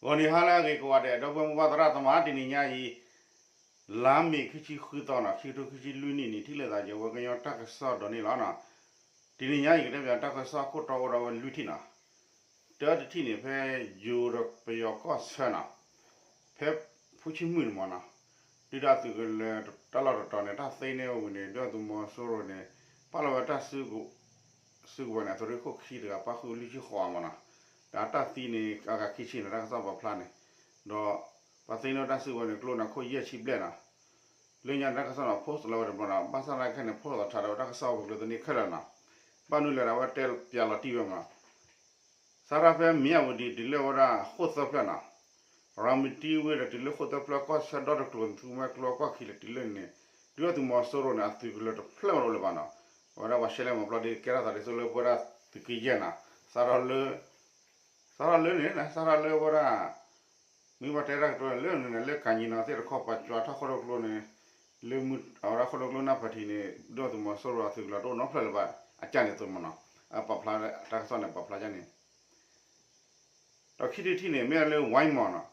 ဂီၤနံၤဟါလၢအဂ့ၤကိးဂၤဒဲး ဒီပုၢ်ဝဲၢ်မိၢ်ပၢ်သရၣ်သမါ တနံၤညါအံၤ လါမ့ၤခံဆံဃုသီနီၤ ခံကထိခံဆံလွံၢ်နံၣ်န့ၣ် ထံၣ်လိာ်သးယဝဲကညီတၢ်ကစီၣ်ဒိးန့ၢ်လီၤနီၤ. တနံၤညါအံၤ ကတဲပၠးတၢ်ကစီၣ်ခိၣ်တီအိၣ်ဒီးဝဲလွံၢ်ထံၣ်နီၤ. တၢတထံၣ်န့ၣ် ဖဲယိၤဒီးပယီၤကီၢ်ဆၢနီၤ ဖဲဖူဆံမုၢ်န့ၣ်မ့ၢ်နီၤ ဒုၣ်ဒါသုးကလၢၤတၢ်လီၢ်တတီၤန့ၣ် တၢ်သ့န့ၢ်ဝံၤန့ၣ် ဒုၣ်ဒါသုးမီၤစိရိၤန့ၣ် ပာ်လီၤဝဲတၢ်စုကဝဲၤန့ၣ် အသုးရ့ၣ်ခိၣ်ခံတဂၤ ပၣ်ဃုာ်လွံၢ်ဆံဃိးမ့ၢ်နီၤ. ဒီးတၢ်သံန့ၣ် အဂၤခံဆံန့ၣ် တၢ်ကစီၣ်ပာ်ဖျါန့ၣ် ဒီးပှၤသ့န့ၢ်တၢ်စုကဝဲၤန့ၣ် ကျိန့ၣ်ခိၣ်ယဲၢ်ဆံဘျဲၣ်နီၤ. လၢညါန့ၣ် တၢ်ကစီၣ်န့ၣ် post လီၤဝဲတဘျီနီၤ ဘၣ်ဆၣ်သနာ်က့န့ၣ် post လီၤထီၣ်ဒီးတၢ်ကစီၣ်ပူၤကျိၤသန့ၣ်ခဲလၢာ်နီၤ. ဘၣ်မနုၤလဲၣ်ဒီး အဝဲတဲပၠးလီၤတံၢ်ဝဲမ့ၢ်နီၤ စးထီၣ်ဖဲမၠၣ်ဝတံၤတုၤလၢဝဲဒၣ်ဃိၣ်သၢဖျၢၣ်နီၤ ရၤမတံဝ့ၢ်ဒီးတုၤလၢဃိၣ်သၢဖျၢၣ် ကီၢ်ဆၢဒီတကျိၤ သုးမွဲကျိကီၢ်ခံလၢတုၤလၢန့ၣ် ဒုၣ်ဒါသုးမီၤစိရိၤန့ၣ် အသုးကလၢၤတဖျၢၣ်မးတအိၣ်လၢၤဘၣ်နီၤ. အဝဲဒၣ်ပှၤရှဲလဲၣ်မၤပျီဒ်ကဲထီၣ်သးဒ်သိးလၢပဝဲဒၣ်သုးကယဲၢ်နီၤ စးထီၣ်လၢ စးထီၣ်လၢန့ၣ် စးထီၣ်လၢဝဲဒၣ် မ့ၢ်ဘၣ်တဲတၢ်ကတိၤလၢန့ၣ် လၢကၣ်ကၠံနီၤသ့ၣ်တခီ ပှၤကွၢ်ထီၣ်ဃိၣ်ဒီကျိန့ၣ် လၢမုၢ်အဝဲဒၣ်ဃိၣ်ဒီကျိနၢ်ဖးထံးန့ၣ် ဒုၣ်ဒါသုးမီၤစိရိၤအသုးကလၢၤတအိၣ်နီတဖျၢၣ်လၢၤဘၣ် အကၢ်န့ၣ်အသိးမ့ၢ်နီၤ. အပာ်ဖျါတၢ်ကစီၣ်န့ၣ် ပာ်ဖျါကၢ်န့ၣ် ဒီးခံထံၣ်တထံၣ်န့ၣ် မ့ၢ်လၢဝဲမ့ၢ်နီၤ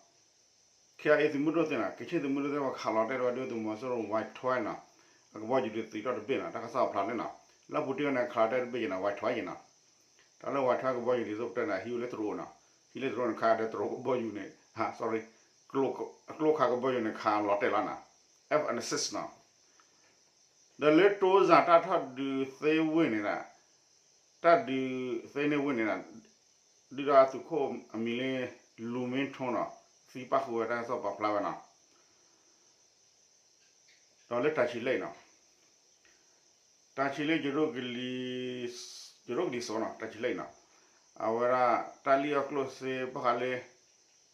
ခ့အ့သုးမုၢ်ဒိၣ်သ့ၣ်နီၤ ကခ့ၣ်သုးမုၢ်ဒိၣ်သ့ၣ် ပှၤခးလီၤတဲာ်ဝဲဒုၣ်ဒါသုးမီၤစိရိၤ ဝဲထွဲနီၤ အကဘီယူၤဒုးသံးထီၣ်တဘ့ၣ်နီၤ တၢ်ကစီၣ်အဖျါန့ၣ်နီၤ လၢပူၤတ့ၢ်ဝဲန့ၣ် ခးလီၤတဲာ်တဘ့ၣ်ယဲနီၤ ဝဲထွဲယဲနီၤ တၢ်လၢဝဲထွဲကဘီယူၤဒ်သိးပတဲန့ၣ် ဟံးဝဲလၢတရူးနီၤ ဟံးလၢတရူးန့ၣ် ခးဒီးတရူးကဘီယူၤန့ၣ် sorry အကျိခးကဘီယူၤန့ၣ် ခးလီၤတဲာ်လီၤနီၤ F sixteen နီၤ ဒီးလၢတိစၢ်တၢ်ထီၣ်ဒုးသ့ဝ့ၢ်န့ၣ်ဒီး တၢ်ဒုးသ့န့ၢ်ဝ့ၢ်န့ၣ်ဒီး ဒုၣ်ဒါသုးခိၣ်အမံၤလၢ လူမ့ထိနီၤ သံပၣ်ဃုာ်ဝဲတၢ်ကစီၣ်ပာ်ဖျါဝဲနီၤ ဒီးလၢတၢ်ဆံးလဲၣ်နီၤ တၢ်ဆံးလၢ ယရိကလံၤစိးနီၤ တၢ်ဆံးလဲၣ်နီၤ အဝဲဒၣ်တၢ်လံၣ်အီၣ်ကျိၣ်စ့ဘၣ်ဃးလၢ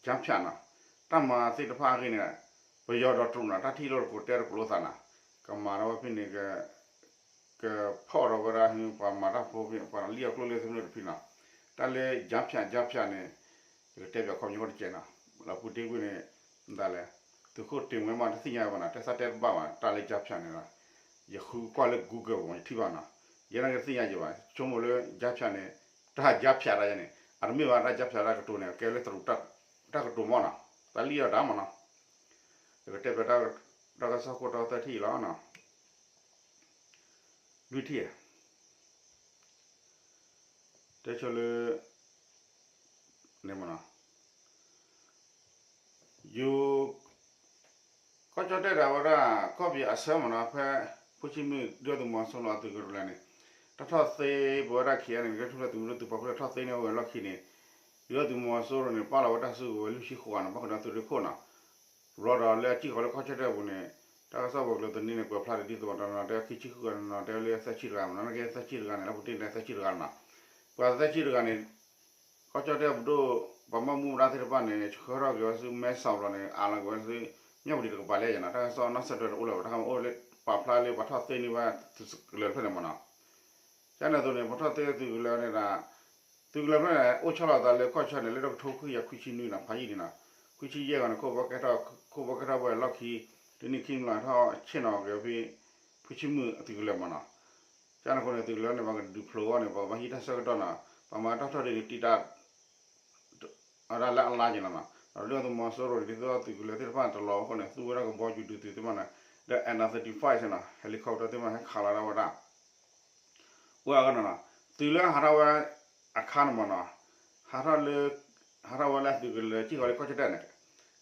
ကၠါဖၠးနီၤ တၢ်မၤသ့ၣ်တဖၣ်အဂ့ၢ်န့ၣ် ပယီၤဒီးတရူးနီၤ တၢ်ထံၣ်လိာ်တကိးတဲတကိးလိာ်သးနီၤ ကမၤထီၣ်ဝဲဖဲန့ၣ် ကဖီၣ်ဒီးဝဲဒၣ် ပှၤမၤတၢ်ဖိဖဲ ပှၤလံၣ်အီၣ်ကျိၣ်လၢသုးမုၢ်တဖုနီၤ တၢ်လၢကၠါဖၠး ကၠါဖၠးန့ၣ် ယကတဲပၠးခီပညီတကဲးနီၤ လၢပူၤတ့ၢ်ကွံာ်န့ၣ် ဒ်လဲၣ် သုးခိၣ်တ့ၢ်ဝဲမးတသ့ၣ်ညါဘၣ်နီၤ တဲသးတဲတဘၣ်ဘၣ် တၢ်လၢကၠါဖၠးန့ၣ်ဒီး ယဃုကွၢ်လၢ Google ပူၤမး ယထံၣ်ဘၣ်နီၤ ယဲနာ်က့တသ့ၣ်ညါယံၤဘၣ် ဆိကမိၣ်လၢကၠါဖၠးန့ၣ် တၢ်ကၠါဖၠးတၢ်ယဲန့ၣ် အတမ့ၢ်ဘၣ်တၢ်ကၠါဖၠးတၢ်ကတိၤန့ၣ် ကဲလၢတရူး တၢ်ကတိၤမးနီၤ တၢ်လံၣ်အီၣ်တၢ်မးနီၤ ယကတဲပၠးတၢ်ကစီၣ်ခိၣ်တီသၢထံၣ်အံၤလီၤနီၤ လွံၢ်ထံၣ် တဲဆိလၢ န့ၣ်မးနီၤ ယိၤ ကီၢ်ကၠီၣ်တဲၣ်ဒီးဝဲဒၣ် ကီၢ်ပယီၤအဆၢမးနီၤ ဖဲ ဖူဆံမုၢ် ဒုၣ်ဒါသုးမီၤစိရိၤအသုးကလၢၤန့ၣ် တၢ်ထီၣ်သ့ပဝဲဒၣ် ခ့အ့ၣ်အ့ၣ်န့ၣ် ကဲထူၣ်ဖျဲးသုးမုၢ်ဒိၣ်သုးပာ်ဖှိၣ်လၢထီၣ်သ့န့ၢ်ဝဲလီၢ်ခံန့ၣ် ဒုၣ်ဒါသုးမီၤစိရိၤန့ၣ် ပာ်လီၤဝဲတၢ်စုကဝဲၤလွံၢ်ဆံဃိးဂၤန့ၣ် ဘၣ်ဃုာ်ဒီးသုးရ့ၣ်ခိၣ်နီၤ ရီဒီးလၢအစံၣ်ဃီၤလၢကီၢ်ကၠီၣ်တဲၣ်အပူၤန့ၣ် တၢ်ကစီၣ်ပူၤကျိၤသန့န့ၣ် ကွဲးဖျါတဒ်သိး တနီၤတဲဝဲခံဆံဃုဂၤ တနီၤတဲဝဲလၢသၢဆံတဂၤမးနီၤ နာ်က့သၢဆံတဂၤန့ၣ် လၢပူၤတ့ၢ်န့ၣ်သၢဆံတဂၤနီၤ ပှၤသၢဆံတဂၤန့ၣ် ကီၢ်ကၠီၣ်တဲၣ်ပဒိၣ် ပှၤဘၣ်မူဘၣ်ဒါသ့ၣ်တဖၣ်န့ၣ် ဆှၢထီၣ်က့ၤဝဲဆူမဲဆီးဘျီန့ၣ် အးလီၤက့ၤဝဲဆူ မၠၣ်ဝတံၤတကပၤလၢယဲနီၤ တၢ်ကစီၣ်နီၣ်ဆၢၣ်ထွဲတအိၣ်လၢၤဘၣ် တၢ်ကမၣ်အိၣ်လၢပာ်ဖျါလၢပှၤထီၣ်သ့န့ၢ်ဝဲသုးကလၢၤတဖျၢၣ်န့ၣ်မးနီၤ ကန့ၣ်အသိးန့ၣ် ပှၤထီၣ်သ့သုးကလၢၤန့ၣ်ဒီး သုးကလၢၤတဖျၢၣ်န့ၣ် အိၣ်ဆီလီၤသးလၢကီၢ်ဆၢန့ၣ် လၢတကထိခွံကယၤခွံဆံနွံနီၤ ဖးယံာ်န့ၣ်နီၤ ခွံဆံယဲၢ်ဂၤန့ၣ် ခိၣ်ဘီကဲထီၣ်ဝဲလီၢ်ခံ တနံၣ်ခံမလီၤထီၣ်ဆ့ၣ်နီၤက့ၤဖဲ ဖူဆံမုၢ်အသုးကလၢၤမးနီၤ ကန့ၣ်အဃိန့ၣ် သုးကလၢၤန့ၣ် ပှၤကဒုးဖျိးဝဲန့ၣ် ပှၤကဘၣ်ဟံးတၢ်ဆၢကတီၢ်နီၤ ပှၤမၤတၢ်ထီၣ်ဒ်န့ၣ် တံာ်တာ် အဝဲဒၣ်လၢအလါက့ၤလီၤနီၤ ဒီးဒုၣ်ဒါသုးမီၤစိရိၤန့ၣ် ဒ်သိးသုးကလၢၤသ့ၣ်တဖၣ်တလီၤအဃိန့ၣ် သူဝဲဒၣ်ကဘီယူၤဒုးသုးသ့ၣ်တဖၣ်န့ၣ် ဒီး F thirty-five နီၤ helicopter သ့ၣ်တဖၣ်ဟဲခးလီၤဒၣ်ဝဲဒၣ် အိၣ်အဂီၢ်နီၤနီၤ သုးလၢဟးထီၣ်ဝဲအခါန့ၣ်မးနီၤ ဟးထီၣ်လၢ ဟးထီၣ်ဝဲလၢသုးကလၢၤစံၣ်ဃီၤလၢကီၢ်ကၠီၣ်တဲၣ်န့ၣ်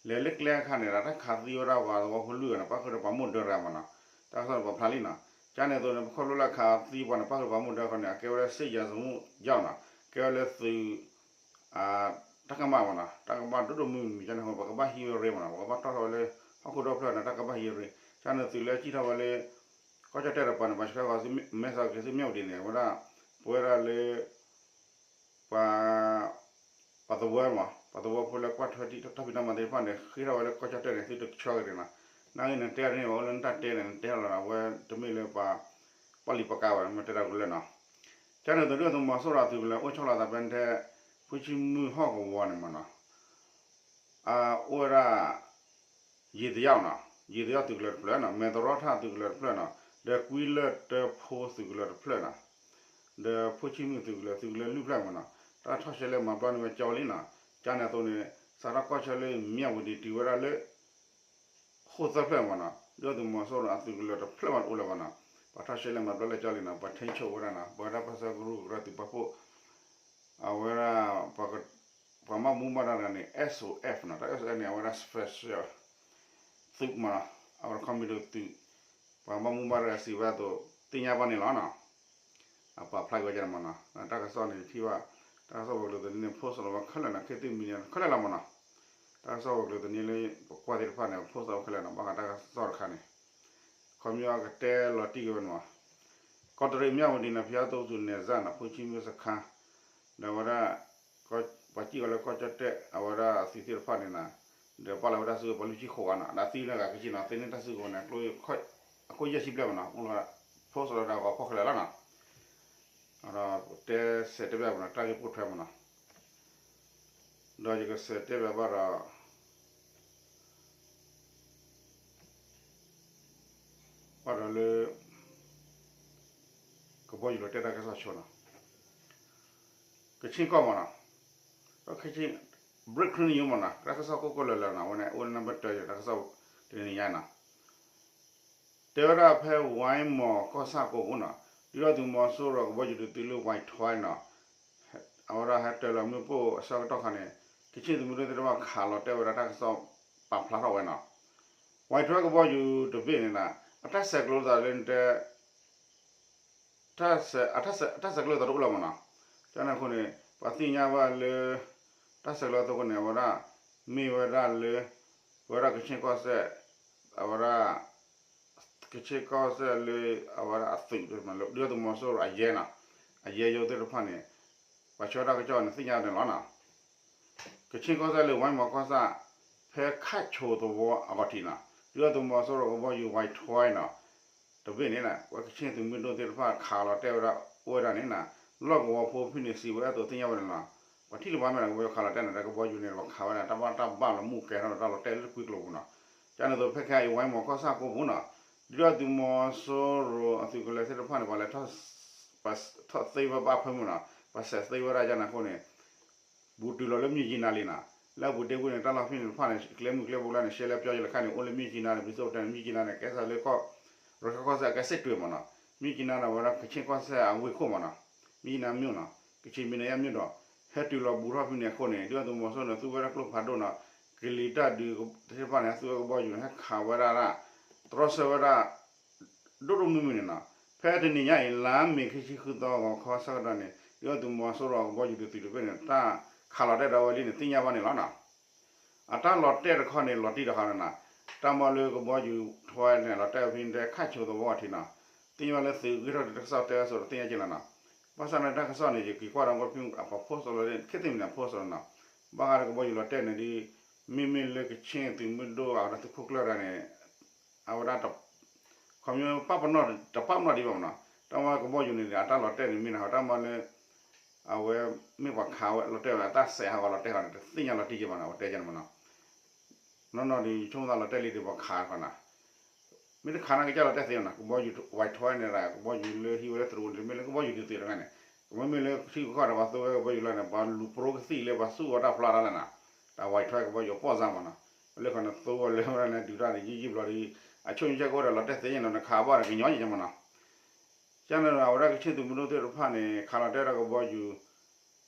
လဲၤလၢကျဲအခါန့ၣ်ဒီး တၢ်ခးသံဝဲဒၣ်ပှၤသဝီဖိလွံၢ်ဂၤန့ၣ် ပၣ်ဃုာ်ဒီးပှၤမိၢ်ဒၢတဂၤမးနီၤ တၢ်ကစီၣ်န့ၣ်ပာ်ဖျါလံနီၤ ကန့ၣ်အသိးန့ၣ် ပခိၣ်ဖျိလၢခးသံပှၤန့ၣ် ပၣ်ဃုာ်ဒီးပှၤမိၢ်ဒၢတဂၤန့ၣ် အကဲဝဲဒၣ် စစ်ရာဇဝတ်ကြောင့် နီၤ ကဲဝဲလၢသုး တၢ်ကမၣ်မးနီၤ တၢ်ကမၣ်ဒိၣ်ဒိၣ်မုၢ်မုၢ် ကန့ၣ်အဃိ ပကဘၣ်ဟံးဝဲရ့မးနီၤ ပကဘၣ်တီၣ်ထီၣ်ဝဲလၢ ဟီၣ်ခိၣ်ဒီဖျၢၣ်န့ၣ် တၢ်ကဘၣ်ဟံးဝဲရ့ ကန့ၣ်သုးလၢစံၣ်ထီၣ်ဝဲလၢ ကီၢ်ကၠီၣ်တဲၣ်တပၤန့ၣ် ပှၤဆှၢဃီၤဆူမဲဆီးက့ၤဆူမၠၣ်ဝတံၤန့ၣ် အဝဲဒၣ် ပဝဲဒၣ်လၢ ပှၤ ပှၤသဝီမး ပှၤသဝီဖိလၢကွၢ်ထွဲတၢ်ဖံးတၢ်မၤသ့ၣ်တဖၣ်န့ၣ် ဃ့ထီၣ်ဝဲလၢကီၢ်ကၠီၣ်တဲၣ်န့ၣ် သုတဆှၢက့ၤန့ၣ်နီၤ နာ်က့နတဲန့ၣ် အဝဲလၢနတၢ်တဲန့ၣ် နတဲလီၤဒီး အဝဲတမ့ၢ်လၢပှၤ ပီၣ်လံၤပီၣ်ကါဘၣ် မ့ၢ်တဲတၢ်ကလၢာ်နီၤ ကန့ၣ်အသိးဒုၣ်ဒါသုးမီၤစိရိၤအသုးကလၢၤ အိၣ်ဆီလီၤသးဖဲန့ၣ်ထဲ ဖူဆံမုၢ်ဟီၣ်ကဝီၤန့ၣ်မးနီၤ အအိၣ်ဝဲဒၣ် ယံာ်သယီၣ်နီၤ ယံာ်သယီၣ်သုးကလၢၤတဖျၢၣ်နီၤ မဲၢ်သရီထၣ်သုးကလၢၤတဖျၢၣ်နီၤ ဒီးကွံလၢၢ်တၢဖိသုးကလၢၤတဖျၢၣ်နီၤ ဒီးဖူဆံမုၢ်သုးကလၢၤ သုးကလၢၤလွံၢ်ဖျၢၣ်မးနီၤ တၢ်ထီၣ်ရှဲလဲၣ်မၤပျီန့ၢ်ဝဲကၠီလံနီၤ ကန့ၣ်အသိးန့ၣ် စးထီၣ်ကီၢ်ဆၢလၢမၠၣ်ဝတံၤတုၤဝဲဒၣ်လၢ ဃိၣ်သၢဖျၢၣ်မ့ၢ်နီၤ, ဒုၣ်ဒါသုးမီၤစိရိၤအသုးကလၢၤတဖျၢၣ်မးတအိၣ်လၢၤဘၣ်နီၤ, ပှၤထီၣ်ရှဲလဲၣ်မၤဘျီလဲၣ်ကၠီလံနီၤ, ပှၤထိန်းချုပ်ဝဲဒၣ်နီၤ, ပဝဲဒၣ်ပၢဆှၢကရူၢ်ကရၢသုးပာ်ဖှိၣ် အဝဲဒၣ် ပှၤမၤမူဘၣ်တၢ်တဂၤန့ၣ် S O F နီၤ, တၢ် S O F န့ၣ် အဝဲဒၣ် special သုးမ့ၢ်နီၤ, အဝဲဒၣ် commando သုး ပှၤမၤမူဘၣ်တဂၤစံးဝဲအသိး သ့ၣ်ညါဘၣ်န့ၣ်လီၤနီၤ. အပာ်ဖျါက့ၤဝဲဒၣ်မ့ၢ်နီၤ, တၢ်ကစီၣ်န့ၣ်ထံၣ်ဘၣ်, တၢ်ကစီၣ်ပှၤကလုာ်သန့န့ၣ် post လီၤဝဲခဲလၢာ်နီၤ, ခ့သ့ၣ်မံၤန့ၣ် ခဲလၢာ်လီၤမ့ၢ်နီၤ, တၢ်ကစီၣ်ပှၤကလုာ်သန့လၢ ပကွၢ်သ့ၣ်တဖၣ်န့ၣ် post လီၤဝဲခဲလၢာ်နီၤ, ဘၣ်ဃးတၢ်ကစီၣ်တခါန့ၣ် ခီပညီကတဲလီၤတံၢ်က့ၤဝဲန့ၣ်မ့ၢ်, ကီးတရံးမၠၣ်ဝတံၤန့ၣ် ဘုရားသုံးဆူနယ်စပ်နီၤ, ဖူဆံမ့ၢ်စခါ, ဒီးဝဲဒၣ် ပှၤစံၣ်အီၤလၢကီၢ်ကၠီၣ်တဲၣ် အဝဲဒၣ်အသုးသ့ၣ်တဖၣ်န့ၣ်နီၤ, ဒီးပာ်လီၤဝဲဒၣ်စုကဝဲၤပှၤလွံၢ်ဆံဃိးဂၤနီၤ, ဒီးသံလၢအဂၤကဆံနီၤ, သ့န့ၢ်တၢ်စုကဝဲၤန့ၣ် အကျိ အခိၣ်ယဲၢ်ဆံဘျဲၣ်မ့ၢ်နီၤ, အိၣ်လီၤ post လီၤဒီးအဂီၤဖီၣ်ခဲလၢာ်လီၤနီၤ, ဒီးတဲဆဲးတဲဘၣ်မ့ၢ်နီၤ, တၢ်ဂ့ၢ်ပိာ်ထွဲမ့ၢ်နီၤ, ဒီးယကဆဲးတဲဘၣ်ဘၣ်ဒီး ဘၣ်ဒီးလၢ ကဘီယူၤလီၤတဲာ်တၢ်ကစီၣ်ဆိနီၤ, ကခ့ၣ်ကီၢ်မ့ၢ်နီၤ, ကခ့ၣ် breaking news မ့ၢ်နီၤ, တၢ်ကစီၣ်ကိၢ်ကိၢ်လၢၤလၢၤနီၤ, အဝဲန့ၣ်အိၣ်လၢနံပါတ်တၢ တၢ်ကစီၣ်တနံၤညါနီၤ, တဲဝဲဒၣ်ဖဲ ဝဲမီၤကီၢ်ဆၣ်ကိးပူၤနီၤ, ဒုၣ်ဒါသုးမီၤစိရိၤကဘီယူၤဒုးသုးလၢ ဝဲထွဲနီၤ, အဝဲဒၣ်ဟဲတၢၤလီၤမ့ၣ်ပိၢ်အဆၢကတီၢ်ခါန့ၣ် ကခ့ၣ်သုးမုၢ်ဒိၣ်သ့ၣ်တဖၣ်ခးလီၤတဲာ်ဝဲဒၣ်တၢ်ကစီၣ်ပာ်ဖျါထီၣ်ဝဲနီၤ, ဝဲထွဲကဘီယူၤတဘ့ၣ်န့ၣ်နီၤ, အတၢ်ဆဲးကျိးသးလၢနတဲ တၢ်ဆဲးကျိးသးတအိၣ်လၢၤမ့ၢ်နီၤ, ကန့ၣ်အဃိန့ၣ် ပှၤသ့ၣ်ညါဘၣ်လၢ တၢ်ဆဲးကျိးသးအဃိန့ၣ် အဝဲဒၣ် မ့ၢ်ဝဲဒၣ်လၢ ပဝဲဒၣ်ကခ့ၣ်ကီၢ်စဲၣ် အဝဲဒၣ် ကခ့ၣ်ကီၢ်စဲၣ်လၢ အဝဲဒၣ်အသုး ဒုၣ်ဒါသုးမီၤစိရိၤအယဲၢ်နီၤ, အယဲၢ်ယိသ့ၣ်တဖၣ်န့ၣ် ပှၤဆှၢတၢ်ကစီၣ်န့ၣ်သ့ၣ်ညါန့ၣ်လီၤနီၤ. ကခ့ၣ်ကီၢ်စဲၣ်လၢ ဝဲမီၤကီၢ်ဆၣ် ဖဲခၣ်ဆိးသဝီအဂီၢ်ထံးနီၤ, ဒုၣ်ဒါသုးမီၤစိရိၤကဘီယူၤ ဝဲထွဲနီၤ, တဘ့ၣ်န့ၣ် ပှၤကခ့ၣ်သုးမုၢ်ဒိၣ်သ့ၣ်တဖၣ်ခးလီၤတဲာ်ဝဲဒၣ် အိၣ်ဝဲဒၣ်န့ၣ်နီၤ, လီၢ်ကဝီၤဖိဖဲန့ၣ်စံးဝဲအသိးသ့ၣ်ညါဝဲန့ၣ်လီၤ. ပှၤထံၣ်လၢၤဘၣ်မ့ၢ်နီၤ ကဘီယူၤခးလီၤတဲာ်န့ၣ် ဒီးကဘီယူၤန့ၣ် ပှၤခးဝဲဒၣ်တၢ်ဘၣ်တၢ်ဘၣ်လီၤမူကဲထီၣ်ဒီးတၢ်လီၤတဲာ်လၢတကွံကျိၤပူၤနီၤ. ကန့ၣ်အသိးဖဲခဲအံၤ ဝဲမီၤကီၢ်ဆၣ်ကိးပူၤနီၤ, ဒုၣ်ဒါသုးမီၤစိရိၤအသုးကလၢၤသ့ၣ်တဖၣ်န့ၣ် ပှၤလဲၤထီၣ် ပှၤထီၣ်သ့ဝဲဘၣ်ဖၢမုၢ်နီၤ, ပှၤစဲးသ့ဝဲဒၣ်ကန့ၣ်အဃိန့ၣ် ဘူးတုၤလီၤလၢမၠံၣ်ကၠံနါလံနီၤ, လၢအဘူးတ့ၢ်ဝံၤန့ၣ် တၢ်လီၢ်ဖဲန့ၣ်တဖၣ်န့ၣ် ကျဲမုၢ်ကျဲဘိလၢန့ၣ် ရှဲလဲပျီယလၢခါန့ၣ် အိၣ်လၢမၠံၣ်ကၠံနါန့ၣ် ပဒုးသိၣ်ပတဲန့ၣ် မၠံၣ်ကၠံနါန့ၣ် ကဲစးလၢကီၢ် ရခၢၣ်ကီၢ်စဲၣ်အကဲစ့ၣ်တွ့ၣ်မ့ၢ်နီၤ, မၠံၣ်ကၠံနါန့ၣ် ဝဲဒၣ်ကခ့ၣ်ကီၢ်စဲၣ်အဝ့ၢ်ခိၣ်မ့ၢ်နီၤ, မၠံၣ်ကၠံနါမၠိၣ်နီၤ, ကခ့ၣ်မံနါယါမၠိၣ်ဒီး ဟဲတုၤလီၤဘူးထီၣ်ဖဲန့ၣ်အဃိန့ၣ် ဒုၣ်ဒါသုးမီၤစိရိၤန့ၣ် သူဝဲဒၣ်ကျိဖးဒိၣ်နီၤ, ကလံၤတၢ်ဒုးသ့ၣ်တဖၣ်န့ၣ် သူဝဲကဘီယူၤန့ၣ် ဟဲခးဝဲဒၣ် တြီဆၢဝဲဒၣ် ဒိၣ်ဒိၣ်မုၢ်မုၢ်န့ၣ်နီၤ, ဖဲတနံၤညါအံၤ လါမ့ၤခံဆံဃုသီ ဂီၤခီဆၢကတီၢ်န့ၣ် ဒုၣ်ဒါသုးမီၤစိရိၤအကဘီယူၤဒုးသုးတဘ့ၣ်န့ၣ် တၢ်ခးလီၤတဲာ်ဒီးဝဲလံန့ၣ် သ့ၣ်ညါဘၣ်န့ၣ်လီၤနီၤ. အတၢ်လီၤတဲာ်တခီန့ၣ် လီၤတံၢ်တခီန့ၣ်နီၤ, တၢ်မၤလၢကဘီယူၤထွဲန့ၣ် လီၤတဲာ်ဖဲန့ၣ် ခၣ်ဆိးသဝီအထံးနီၤ, သ့ၣ်ညါဘၣ်လၢသုးဂ့ၢ်ထီၣ်တၢ်ကစီၣ်တဲဝဲအသိးဒီးသ့ၣ်ညါက့ၤလီၤနီၤ. ဘၣ်ဆၣ်န့ၣ်တၢ်ကစီၣ်န့ၣ် ယက့ၤကွၢ်ဒီးကဖုအပှၤ post လီၤလၢ ခ့သ့ၣ်မံၤန့ၣ် post လီၤနီၤ, ဘၣ်ဃးဒီးကဘီယူၤလီၤတဲာ်န့ၣ်ဒီး မ့မ့ၢ်လၢကခ့ၣ်သုးမုၢ်ဒိၣ်အဝဲဒၣ်သုးခိၣ်ကျၢၢ်တဂၤန့ၣ် အဝဲဒၣ် ခီပညီပာ်ပနီၣ် တပာ်ပနီၣ်ဒံးဘၣ်မ့ၢ်နီၤ, တၢ်မၤကဘီယူၤန့ၣ် အတၢ်လီၤတဲာ်န့ၣ်မ့ၢ်နီၤ တၢ်မၤလၢ အဝဲမ့ၢ်ပှၤခးဝဲလီၤတဲာ်ဝဲ အတၢ်စဲးဟးဂီၤလီၤတဲာ်ဃီန့ၣ် တသ့ၣ်ညါလီၤတံၢ်က့ၤဘၣ်နီၤ အဝဲတဲယဲန့ၣ်မ့ၢ်နီၤ, နီၢ်နီၢ်ဒီး ဆိကမိၣ်သးလီၤတဲာ်လံဒီးပှၤခးဃီနီၤ မ့ၢ်တခးန့ၣ်ကစၢ်လီၤတဲာ်သ့နီၤ ကဘီယူၤ ဝဲထွဲန့ၣ် ကဘီယူၤလၢဟံးဝဲလၢသရူးန့ၣ် မ့ၢ်လၢကဘီယူၤဒုးသုးတဂၤန့ၣ် ကမ့မ့ၢ်လၢထံကီၢ်ဒီးပှၤသိဝဲကဘီယူၤလီၤန့ၣ် ပှၤလူၤပြိကသံၣ်လၢပှၤသူၣ်ဝဲတၢ်ဖျါတၢ်လၢနီၤ တၢ်ဝဲထွဲကဘီယူၤအပီၢ်စၢ်မ့ၢ်နီၤ လၢခီန့ၣ်သိဝဲလၢဝဲဒၣ်န့ၣ် ဒုးတၢ်န့ၣ် ယံၢ်ယံၢ်ဘျီဒီး အဆိကမိၣ်ကအိၣ်ဒီးလီၤတဲာ်သ့န့ၣ် နခးဘၣ်ဒီးကညီယဲမ့ၢ်နီၤ ကန့ၣ်ဒီး အဝဲဒၣ်ကခ့ၣ်သုးမုၢ်ဒိၣ်သ့ၣ်တဖၣ်န့ၣ် ခးလီၤတဲာ်ဒီးကဘီယူၤ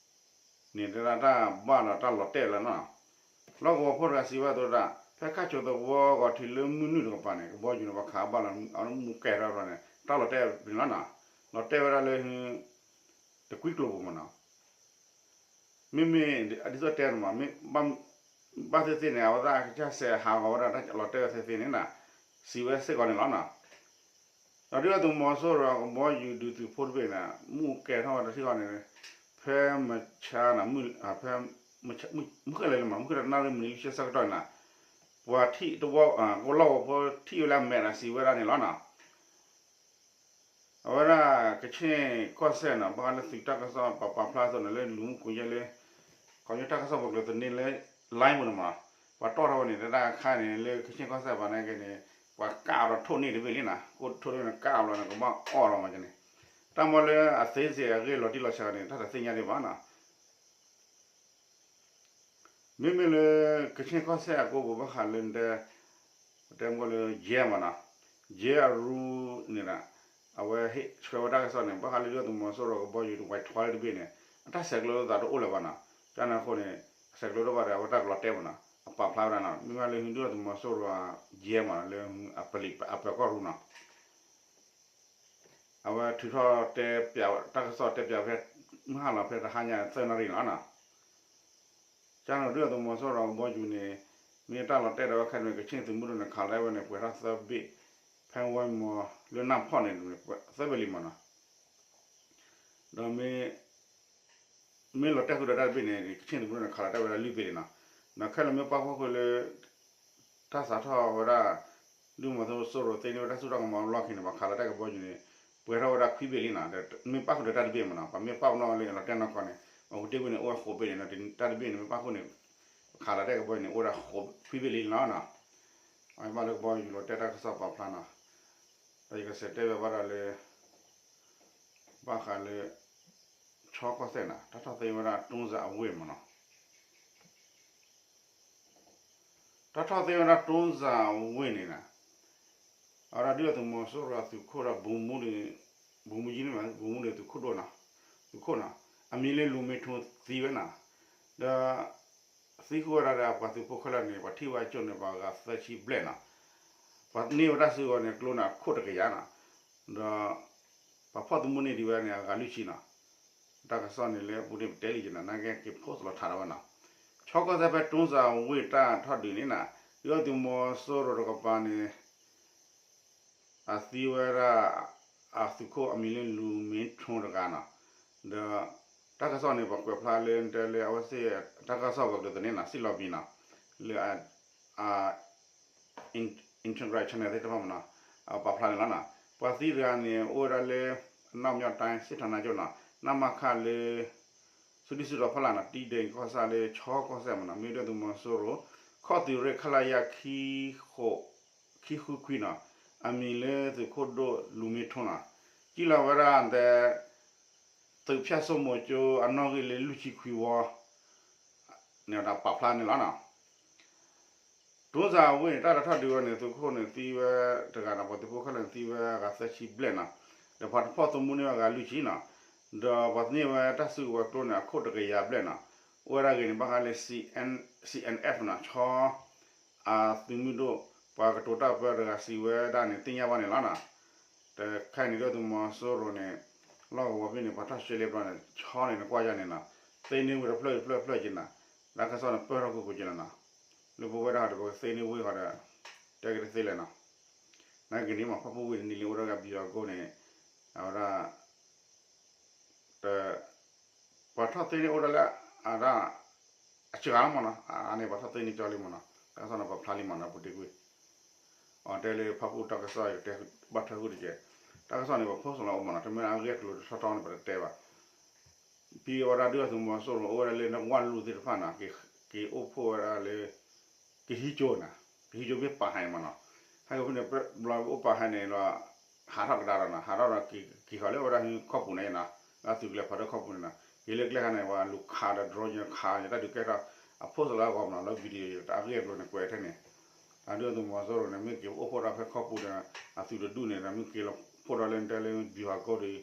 န့ၣ် တဲဒၣ်တၢ်ဘၣ်ဒီးတၢ်လီၤတဲာ်လၢနီၤ, လီၢ်ကဝီၤဖိတဂၤစံးဝဲအသိးဒၣ် ဖဲခၣ်ဆိးသဝီဂီၤထံးလၢမုၢ်နုာ်တကပၤန့ၣ် ကဘီယူၤန့ၣ် ပှၤခးဘၣ်လီၤ အမူကဲထီၣ်န့ၣ် တၢ်လီၤတဲာ်ဖဲန့ၣ်လီၤနီၤ, လီၤတဲာ်ဝဲဒၣ်လၢ တကွံကျိၤပူၤမ့ၢ်နီၤ, မ့မ့ၢ်အဒ်သိးတဲန့ၣ်မး ဘၣ်သ့ၣ်သ့ၣ်န့ၣ် အဝဲဒၣ်ကစၢ်စဲးဟးဂီၤဝဲဒၣ်တၢ်လီၤတဲာ်ဝဲသ့ၣ်သ့ၣ်န့ၣ်နီၤ, စံးဝဲစ့ၢ်ကီးန့ၣ်လီၤနီၤ. ဒီးဒုၣ်ဒါသုးမီၤစိရိၤအကဘီယူၤဒုးသုးဖိတဘ့ၣ်န့ၣ် မ့ၣ်အူကဲထီၣ်ဝဲတထံၣ်ဃီန့ၣ် ဖဲမဆါန့ၣ် ဖဲ မုၢ်ဃ့ၢ်လၢလၢမး မုၢ်ဃ့ၢ်တနၣ်ရံၣ်မံးနံးလွံၢ်ဆံဆၢကတီၢ်န့ၣ် ပှၤထံၣ်တဝီ ကလီၢ်ဝီၤဖိထံၣ်ဝဲလၢအမဲာ်ဒီးစံးဝဲဒၣ်န့ၣ်လီၤနီၤ. အဝဲဒၣ်ကခ့ၣ်ကီၢ်စဲၣ်နီၤ ဘၣ်ဃးလၢသုးတၢ်ကစီၣ်ပာ်ဖျါအသိးန့ၣ် လၢလူၤမူကွံာ်ယဲလၢ ခီဖျိတၢ်ကစီၣ်ပှၤကျိၤသန့လၢ line ပူၤန့ၣ်မး ပှၤတီၢ်ထီၣ်ဝဲန့ၣ် တၢ်တခါန့ၣ် လၢကခ့ၣ်ကီၢ်စဲၣ်ပှၤန့ၣ်က့န့ၣ် ပှၤကးအီၤဒီးထိၣ်န့ၢ်တဘ့ၣ်လံနီၤ ကိၣ်ထိၣ်န့ၢ်န့ၣ် ကးအီၤလီၤန့ၣ် ကဘၣ်အီၣ်လီၤမးန့ၣ် တၢ်မၤလၢအသ့စ့ၢ်အဂ့ၢ်လီၤတံၢ်လီၤဆဲးန့ၣ် တၢ်တသ့ၣ်ညါဒံးဘၣ်နီၤ. မ့မ့ၢ်လၢ ကဆ့ၣ်ကီၢ်စဲၣ်အကီၢ်ပူၤ ဘၣ်ဃးလၢ တဲမ့ၢ်လၢ ယဲမးနီၤ, ယဲအရူန့ၣ်ဒီး အဝဲဟ့ၣ်ဆှၢဝဲတၢ်ကစီၣ်န့ၣ် ဘၣ်ဃးလၢဒုၣ်ဒါသုးမီၤစိရိၤကဘီယူၤတဝဲထွဲတဘ့ၣ်န့ၣ် အတၢ်ဆဲးကျိးလိာ်သးတအိၣ်လၢၤဘၣ်နီၤ. ကန့ၣ်အဃိန့ၣ် ဆဲးကျိးတဘၣ်ဒီး အဝဲတၢ်ကလီၤတဲာ်မးနီၤ အပာ်ဖျါဝဲဒၣ်နီၤ. မ့မ့ၢ်လၢဒုၣ်ဒါသုးမီၤစိရိၤ ယဲမးနီၤ လၢအပၢၤကီၢ်ရူနီၤ အဝဲထုးထီၣ်တဲပၠး တၢ်ကစီၣ်တဲပၠးဖဲ မုၢ်ဟါလီၤဖဲတဟါညါသၢနၣ်ရံၣ်လီၤနီၤ. ကန့ၣ်ဒုၣ်ဒါသုးမီၤစိရိၤကဘီယူၤန့ၣ် မ့ၢ်တၢ်လီၤတဲာ်ဒီးဝဲခဲန့ၣ် ကဆ့ၣ်သုးမုၢ်ဒိၣ်န့ၣ် ခးလီၤတဲာ်ဝဲန့ၣ် ပှဲၤထီၣ်သၢဘ့ၣ်, ဖဲဝဲမီၤလၢနၢ်ဖီၣ်န့ၣ် သၢဘ့ၣ်လံမးနီၤ. ဒီးမ့ၢ် မ့ၢ်လီၤတဲာ်ဃုာ်ဒီးတၢ်တဘ့ၣ်န့ၣ် ကဆ့ၣ်သုးမုၢ်ဒိၣ်န့ၣ် ခးလီၤတဲာ်ဝဲဒၣ်လွံၢ်ဘ့ၣ်လံနီၤ. ဒီးခဲလၢာ်မ့ၢ်ပာ်ဖှိၣ်ဃုာ်လၢ တၢ်စးထီၣ်ဝဲဒၣ် ဒုၣ်ဒါသုးမီၤစိရိၤသ့န့ၢ်ဝဲတၢ်စိတၢ်ကမီၤအလီၢ်ခံန့ၣ် ပှၤခးလီၤတဲာ်ကဘီယူၤန့ၣ် ပှဲၤထီၣ်ဝဲဒၣ်ခွံဘ့ၣ်လံနီၤ. ဒီးမ့ၢ်ပာ်ဃုာ်ဒီးတၢ်တဘ့ၣ်မးနီၤ ပှၤမ့ၢ်ပာ်ပနီၣ်လၢအလီၤတဲာ်နီၢ်ကီၢ်န့ၣ် ပှၤကူၣ်တ့ၢ်ကွံာ်န့ၣ် အိၣ်ဝဲဃိးဘ့ၣ်န့ၣ် တၢ်တဘ့ၣ်န့ၣ် မ့ၢ်ပာ်ဖှိၣ်န့ၣ် ခးလီၤတဲာ်ကဘီယူၤန့ၣ် အိၣ်ဝဲဒၣ်ခွံဘ့ၣ်လံနီၤ. အဝဲဘၣ်လၢကဘီယူၤလီၤတဲာ်တၢ်ကစီၣ်ပာ်ဖျါနီၤ. ဒီးယကစံးတဲဘၣ်ဘၣ်ဒီးလၢ ဘၣ်ဃးလၢ ခၠီကီၢ်စဲၣ်နီၤ တၢ်ထီၣ်သ့ဝဲဒၣ်တိစၤအဝ့ၢ်မးနီၤ. တၢ်ထီၣ်သ့ဝဲဒၣ်တိစၤအဝ့ၢ်န့ၣ်နီၤ အဝဲဒၣ်ဒုၣ်ဒါသုးမီၤစိရိၤအသုးခိၣ်ဒီး ဗိုလ်မှူးန့ၣ် ဗိုလ်မှူးန့ၣ် သုးခိၣ်ဒိၣ်နီၤ သုးခိၣ်နီၤ အမံၤလၢလူၤမ့ထူသံဝဲနီၤ. ဒီး သံဃုာ်ဝဲဒၣ်ဒီးပှၤသုးဖိခဲလၢာ်န့ၣ် ပှၤထံၣ်ဝဲအကၠိန့ၣ် ပှၤဂၤသၢဆံဘျဲၣ်နီၤ. ပှၤန့ၢ်ဝဲတၢ်စုကဝဲၤန့ၣ် ကျိန့ၣ်အခိၣ်တကယၤနီၤ. ဒီး ပှၤဖီၣ်သမူန့ၢ်ဒံးဝဲန့ၣ် အဂၤလွံၢ်ဆံနီၤ. တၢ်ကစီၣ်န့ၣ်လၢအပူၤန့ၣ် ပတဲလံက့နီၤ နာ်က့က့ၤ post လီၤထးဒီးဝဲနီၤ. ခၠီကီၢ်စဲၣ်ဖဲတိစၤအဝ့ၢ်တၢ်ထီၣ်ဒုးန့ၣ်နီၤ ဒုၣ်ဒါသုးမီၤစိရိၤတကပၤန့ၣ် အသံဝဲဒၣ် အသုးခိၣ်အမံၤလၢလူၤမ့ထူတဂၤနီၤ. ဒီး တၢ်ကစီၣ်န့ၣ် ပှၤကွဲးဖျါလၢတဲလၢအဝဲသ့ၣ် တၢ်ကစီၣ်ပှၤကတိၤသန့နီၤ စံၣ်လီၤဘံနီၤ လၢ Integrate Channel သ့ၣ်တဖၣ်မးနီၤ အပာ်ဖျါန့ၣ်လီၤနီၤ. ပှၤသံတဂၤန့ၣ် အိၣ်ဝဲဒၣ်လၢ အနောက်မြောက်တိုင်း စစ်ဌာနချုပ်နီၤ နမခ လၢ စုဒုၣ်စုတီၤဖီလာ်နီၤ တံဒဲကီၢ်ဆၣ်လၢခၠီကီၢ်စဲၣ်မးနီၤ မ့ၢ်ဒုၣ်ဒါသုးမီၤစိရိၤ ခီၣ်သုးရ့ၣ် ခလရ ခံဃုခွံနီၤ အမံၤလၢသုးခိၣ်ဒိၣ်လူၤမ့ထူနီၤ ကံၣ်လီၤဝဲဒၣ်တဲ သုးဖၠၣ်စိမိၤကၠိအနီၣ်ဂံၢ်လၢလွံၢ်ဆံခွံဝီ န့ၣ်ဒီးပာ်ဖျါန့ၣ်လီၤနီၤ. တိစၤအဝ့ၢ်န့ၣ် တၢ်လီၤထီၣ်ဒုးဝဲန့ၣ် သုးခိၣ်န့ၣ်သံဝဲတဂၤနီၤ ပှၤသုးဖိခဲလၢာ်န့ၣ်သံဝဲအဂၤသၢဆံဘျဲၣ်နီၤ ဒီးပှၤတဖီၣ်သမူန့ၢ်ဝဲအဂၤလွံၢ်ဆံနီၤ ဒီးပှၤသန့ၢ်ဝဲတၢ်စုကဝဲၤကျိန့ၣ် အခိၣ်တကယၤဘျဲၣ်နီၤ အိၣ်ဝဲဒၣ်ဂ့ၤန့ၣ် ဘၣ်ဃးလၢ CN CNF နီၤ ခၠီ အသုးမုၢ်ဒိၣ် ပှၤကတိၤတၢ်ပၢတဂၤစံးဝဲဒၣ်န့ၣ် သ့ၣ်ညါဘၣ်န့ၣ်လီၤနီၤ. တခါအံၤန့ၣ် ဒုၣ်ဒါသုးမီၤစိရိၤန့ၣ် လီၢ်ကဝီၤဖဲန့ၣ် ပှၤထီၣ်ရှဲလ့ပျီန့ၣ် ခၠီန့ၣ် နကွၢ်ယါန့ၣ်နီၤ သ့န့ၢ်ဝဲတဖျၢၣ်တဖျၢၣ်တဖျၢၣ်က့နီၤ တၢ်ကစီၣ်န့ၣ်ပၢၢ်ထီၣ်ကွ့ၢ်ကွ့ၢ်က့နီၤနီၤ လၢပဝဲဒၣ်ဒီးပကသ့န့ၢ်ဝဲဃီဒီး တဲက့ၤတသ့လဲၣ်နီၤ နာ်က့န့ၣ်မး ဖၣ်ပူၣ်ဝ့ၢ်တနံၤလံ အိၣ်ဒီးကဘံၣ်အကိန့ၣ် အဝဲဒၣ် တ ပှၤထီၣ်သ့န့ၢ်အိၣ်ဒၣ်လၢ အဒၣ် အစှၤလီၤမးနီၤ အန့ၣ်ပှၤထီၣ်သ့န့ၢ်ကၠီလံမးနီၤ တၢ်ကစီၣ်န့ၣ်ပာ်ဖျါလံမးနီၤ ပူၤတ့ၢ်ကွံာ် အတဲလၢဖၣ်ပူၣ်တၢ်ကစီၣ် ယတဲဘၣ်ထွဲဃုာ်တက့ၢ် တၢ်ကစီၣ်န့ၣ် ပှၤဖိစိၤလီၤအိၣ်မးနီၤ တမ့ၢ်အဂ့ၢ်ကျိၤတထီထီန့ၣ် ပတတဲဘၣ် ဖဲအဝဲဒၣ်ဒုၣ်ဒါသုးမီၤစိရိၤအိၣ်ဝဲဒၣ်လၢနဝၣ်လူၢ်သ့ၣ်တဖၣ်နီၤ က့ၤအိၣ်ဖှိၣ်ဝဲဒၣ်လၢ ကဟံးကၠိနီၤ ကဟံးကၠိမ့ၢ်ပာ်ဟါန့ၣ်မးနီၤ ဟဲက့ၤဖဲန့ၣ် ဘျီအိၣ်ပာ်ဟါန့ၣ်ဒီး ဟးထီၣ်ကဒါဒီးနီၤ ဟးထီၣ်ဒီးက့ၤဃီၤလၢဝဲဒၣ်ခီပူၤန့ၣ်နီၤ လၢသုးကလၢၤဖးဒိၣ်ခီပူၤန့ၣ်နီၤ က့ၤလၢကျဲခါန့ၣ် ပှၤလူၤခးဒီး drone ခးန့ၣ် တၢ်ဒုးကဲထီၣ် အဖိစိၤလၢအဂီၢ်မးနီၤ လၢ video တၢ်အဂ့ၢ်အကျိၤန့ၣ် ကွဲးထဲန့ၣ် အဒုၣ်ဒါသုးမီၤစိရိၤန့ၣ် မ့ၢ်က့ၤအိၣ်ဖှိၣ်ဒီးဖဲခီပူၤဒီး အသုးတဒူၣ်န့ၣ်ဒီး မ့ၢ်က့ၤလီၤဖှိၣ်ဒီးလၢတဲလၢ ဗျူဟာကုန်း ဒီး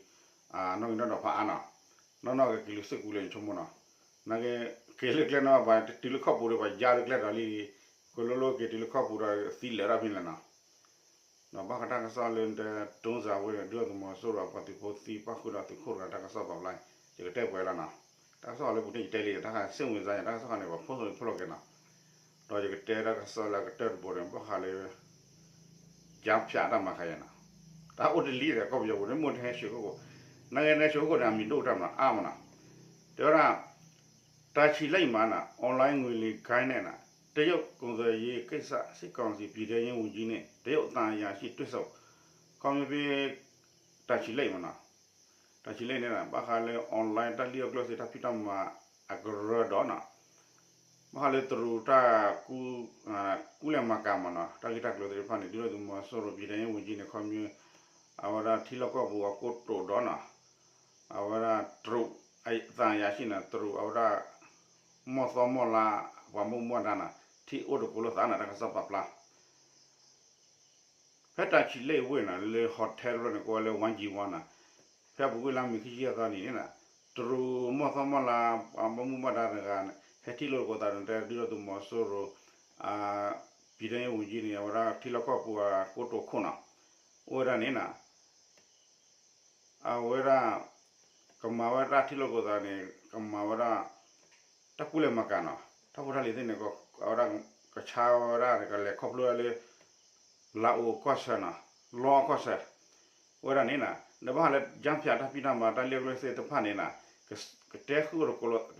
နီၣ်ဂံၢ်နီၣ်ဒွးဖးအါနီၤ နီၢ်နီၢ်က့ၤက့ၤလၢစ့ၢ်ကီးလၢဆိကမိၣ်နီၤ နာ်က့ က့ၤလၢကျဲနီၤ ပှၤတုၤလၢခီပူၤဒီး ပှၤယါလၢကျဲဒီးလံ ကလိလိက့ၤတုၤလၢခီပူၤဒီးသံလၢာ်ဒၣ်ဖဲန့ၣ်လီၤနီၤ ဒီးဘၣ်ဃးတၢ်ကစီၣ်လၢတဲ တိစၤဝ့ၢ် ဒုၣ်ဒါသုးမီၤစိရိၤအပှၤသုးဖိသံပၣ်ဃုာ်ဒီးသုးခိၣ်တဂၤတၢ်ကစီၣ်ပာ်ဖျါ ယကတဲပှဲၤလီၤနီၤ တၢ်ကစီၣ်လၢပူၤန့ၣ်ယတဲလံ တၢ်ခါစ့ၣ်ဝံၤစါန့ၣ် တၢ်ကစီၣ်ခါန့ၣ် ပှၤဖိစိၤဖိလီၤက့ၤနီၤ ဒီးယကတဲတၢ်ကစီၣ်လၢအကတၢၢ်တဘိန့ၣ် ဘၣ်ဃးလၢ ကၠါဖၠးတၢ်မၤခါယဲနီၤ တၢ်အိၣ်တလံဒီးကီၢ်ပယီၤပူၤန့ၣ် မိၢ်တဟဲဆှၢခိၣ်ကိး နာ်က့နဲဆှၢခိၣ်ကိးန့ၣ် အမံၤဒိၣ်တၢ်မနီၤ အါမနီၤ တဲဝဲဒၣ် တာချီလိတ်မှာ online ငွေလိမ်ဂိုဏ်းနဲ့ တရုတ်ကုန်သွယ်ရေးကိစ္စ စစ်ကောင်စီပြည်ထဲရေးဝန်ကြီးနဲ့ တရုတ်သံအရာရှိတွေ့ဆုံ ခီမ့ၢ်ဖဲ တာချီလိတ်မနီၤ တာချီလိတ်န့ၣ် ဘၣ်ဃးလၢ online တၢ်လံၣ်အီၣ်ကျိၣ်စ့တၢ်ဖံးတၢ်မၤအကရၢဒီးနီၤ ဘၣ်ဃးလၢတရူးတၢ် ကူလဲၢ်မၤကၤမနီၤ တၢ်ဂ့ၢ်တၢ်ကျိၤသ့ၣ်တဖၣ်န့ၣ် ဒုၣ်ဒါသုးမီၤစိရိၤ ပြည်ထဲရေးဝန်ကြီးန့ၣ် ခီမ့ၢ် အဝဲဒၣ်ထံလီၢ်ကီၢ်ပူၤအကိတိာ်ဒီးနီၤ အဝဲဒၣ်တရူး သံအရာရှိန့ၣ် တရူးအဝဲဒၣ် မီၢ်သီမီၢ်လါ ပှၤမူမူဒါနီၤ ထံၣ်အိၣ်တကိးလိာ်သးနီၤ တၢ်ကစီၣ်ပာ်ဖျါ ဖဲတၢ်ဆံးလ့ၣ်ဝ့ၢ်နီၤ လၢ hotel တဘျီန့ၣ် ကိးဝဲလၢ ဝါကၠံဝါနီၤ, ဖဲပူၤကွံာ်လါမ့ၤခံဆံယဲၢ်သီနံၤန့ၣ်နီၤ, တရူးမီၢ်သီမီၢ်လါ ဘၣ်မူဘၣ်ဒါတဂၤ ဟဲထံၣ်လိာ်သကိးသးဒီး တဲဒုၣ်ဒါသုးမီၤစိရိၤ အ ပြည်ထဲရေးဝန်ကြီးန့ၣ် အဝဲဒၣ်ထံလီၢ်ကီၢ်ပူၤအကိတိာ်ခိၣ်နီၤ, အိၣ်ဝဲဒၣ်န့ၣ်နီၤ အဝဲဒၣ် ကမၤဝဲဒၣ်ထံလီၢ်ကီၢ်သးန့ၣ် ကမၤဝဲဒၣ် တၢ်ကူၣ်လဲၤမၤကၤနီၤ, တၢ်ဖိတၢ်လံၤသ့ၣ်န့ၣ် အဝဲဒၣ် ကဆါဝဲဒၣ်န့ၣ် ကလဲၤခီဖျိဝဲလၢ လါအိၣ်ကီၢ်ဆၢနီၤ, လီအကီၢ်ဆၢ ဝဲဒၣ်န့ၣ်နီၤ, နဘၣ်ဃးလၢ ကၠါဖၠး တၢ်ဖံးတၢ်မၤ တၢ်လံၣ်အကျိၣ်စ့တဖၣ်န့ၣ်နီၤ, ကတဲဃုာ်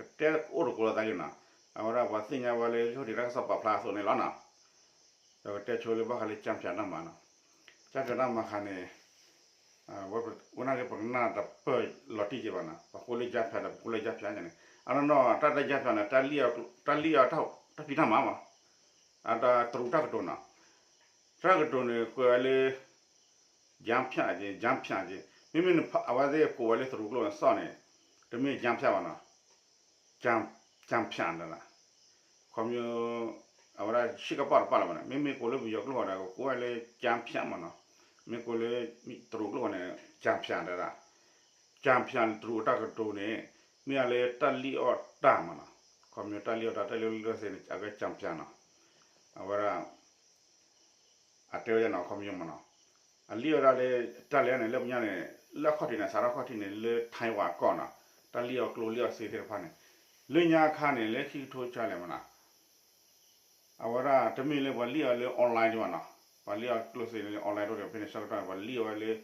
ကတဲအိၣ်တကိးလိာ်သးလံနီၤ, အဝဲဒၣ်ပှၤသ့ၣ်ညါဝဲလၢ ယိၤဒံးတၢ်ကစီၣ်ပာ်ဖျါအသိးန့ၣ်လီၤနီၤ. ဒီးကတဲဆိလၢဘၣ်ဃးလၢ ကၠါဖၠးတၢ်မၤနီၤ, ကၠါဖၠးတၢ်မၤခါန့ၣ် ဝဲနာ်က့ ပကနၣ်တပၢၢ်လီၤတံၢ်က့ဘၣ်နီၤ, ပှၤကိးလၢ ကၠါဖၠး ဒီး ပကိးလၢ ကၠါဖၠး န့ၣ်, အနီၢ်နီၢ် တၢ်လၢ ကၠါဖၠး န့ၣ် တၢ်လံၣ်အီၤတၢ်ဖံးတၢ်မၤမး, အတၢ်တရူးတၢ်ကတိၤနီၤ, တၢ်ကတိၤန့ၣ် ကွဲးဝဲလၢ ကၠါဖၠး ကၠါဖၠး ကၠါ, မ့မ့ၢ်အဝဲသ့ၣ်ကိးဝဲလၢတရူးကျိာ်န့ၣ် စီၣ်န့ၣ် တမ့ၢ် ကၠါဖၠး ဘၣ်နီၤ, ကၠါဖၠး ဒီး ခီဖျိ အဝဲဒၣ် ဆ့ကပီၢ်တပၢ်လီၤဘၣ်န့ၣ်, မ့မ့ၢ်ကိးလၢပယီၤကျိာ်ဒီး ကိးဝဲလၢ ကၠါဖၠး မးနီၤ, မ့ၢ်ကိးလၢ တရူးကျိာ်န့ၣ် ကၠါဖၠး တဲဒၣ်, ကၠါဖၠး တရူးအတၢ်ကတိၤန့ၣ် မ့ၢ်အလၢတၢ်လံၣ်အီၣ်တၢ်မးနီၤ, ခီဖျိတၢ်လံၣ်အီၣ်တၢ် တၢ်လံၣ်အီၣ်လၢသ့ၣ်န့ၣ် အကဲ ကၠါဖၠး နီၤ, အဝဲဒၣ် အတဲဝဲဒၣ်နီၤ ခီဖျိမးနီၤ, အလံၣ်အီၣ်ဒၣ်လၢ တၢ်လဲၤန့ၣ် လၢပညါန့ၣ် လၢအခီၣ်ထံးန့ၣ် စးထီၣ်ခီၣ်ထံးန့ၣ် လၢ Taiwan အကီၢ်နီၤ, တၢ်လံၣ်အီၣ်ကျိၣ်လံၣ်အီၣ်စ့သ့ၣ်တဖၣ်န့ၣ်, လၢညါအခါန့ၣ် လၢခံကထိဆါလဲၣ်မးနီၤ အဝဲဒၣ်တမ့ၢ်လၢပှၤလံၣ်အီၣ်လၢ online ဒံးဘၣ်နီၤ, ပှၤလံၣ်အီၣ်ကျိၣ်စ့န့ၣ် online ဒိၣ်ဒီး ဖဲန့ၣ်ဆၢကတီၢ်န့ၣ် ပှၤလံၣ်အီၣ်ဝဲလၢ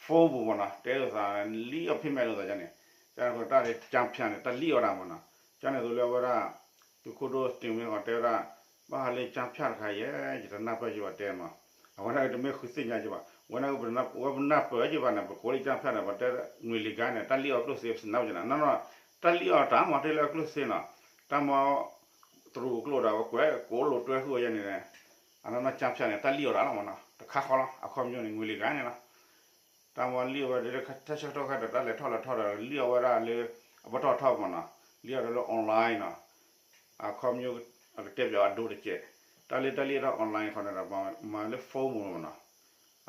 phone ပူၤမးနီၤ, တဲလိာ်သး လံၣ်အီၣ်ဖဲမဲာ်လိာ်သးန့ၣ်, ကၠါန့ၣ်အဃိတၢ်လၢ ကၠါဖၠး န့ၣ် တၢ်လံၣ်အီၣ်တၢ်မးနီၤ, ကၠါန့ၣ်အသိးလၢအဝဲဒၣ် သုးခိၣ်ဒိၣ်စတ့ၣ်မ့ၢ်ဃီတဲဝဲဒၣ်, ဘၣ်ဃးလၢ ကၠါဖၠး တခါယဲၢ် ယတနၢ်ပၢၢ်က့ဘၣ်တဲမး, အဝဲဒၣ်တမ့ၢ်ဃုသ့ၣ်ညါက့ဘၣ်, ဝဲဒၣ်ပဝဲပနၢ်ပၢၢ်က့ဘၣ်န့ၣ် ပကိးလၢ ကၠါဖၠး န့ၣ် ပတဲ ငွေလိမ်ဂိုဏ်း န့ၣ် တၢ်လံၣ်အီၣ်ကျိၣ်စ့ ပစံးနၢ်ပၢၢ်က့နီၤ, နီၢ်နီၢ် တၢ်လံၣ်အီၣ်တၢ်မး တဲလၢအကျိၣ်စ့နီၤ, တၢ်မ့ၢ် တရူးကျိာ်ဒီး အဝဲကွဲးကိးလိာ်တွဲဃုာ်ဝဲယဲန့ၣ်, အနီၢ်နီၢ် ကၠါဖၠး န့ၣ် တၢ်လံၣ်အီၣ်တၢ်လီၤမးနီၤ, တခါဃီလီၤ, အခီပညီန့ၣ် ငွေလိမ်ဂိုဏ်း န့ၣ်လီၤ. တၢ်မ့ၢ်လံၣ်အီၣ်ဝဲဒၣ်လၢ တၢ်ဆၢကတီၢ်ခါဒီး တၢ်လဲၤထီၣ်လဲၤထီၣ်ဒီး လံၣ်အီၣ်ဝဲဒၣ်လၢ အပတီၢ်ထီၣ်မးနီၤ, လံၣ်အီၣ်ဒၣ်လၢ online နီၤ, အခီပညီ အကတဲပၠးအဒိတကဲး, တၢ်လၢတၢ်လံၣ်အီၣ်တၢ် online ခီန့ၣ်ဒီး မၤလၢ phone မးနီၤ,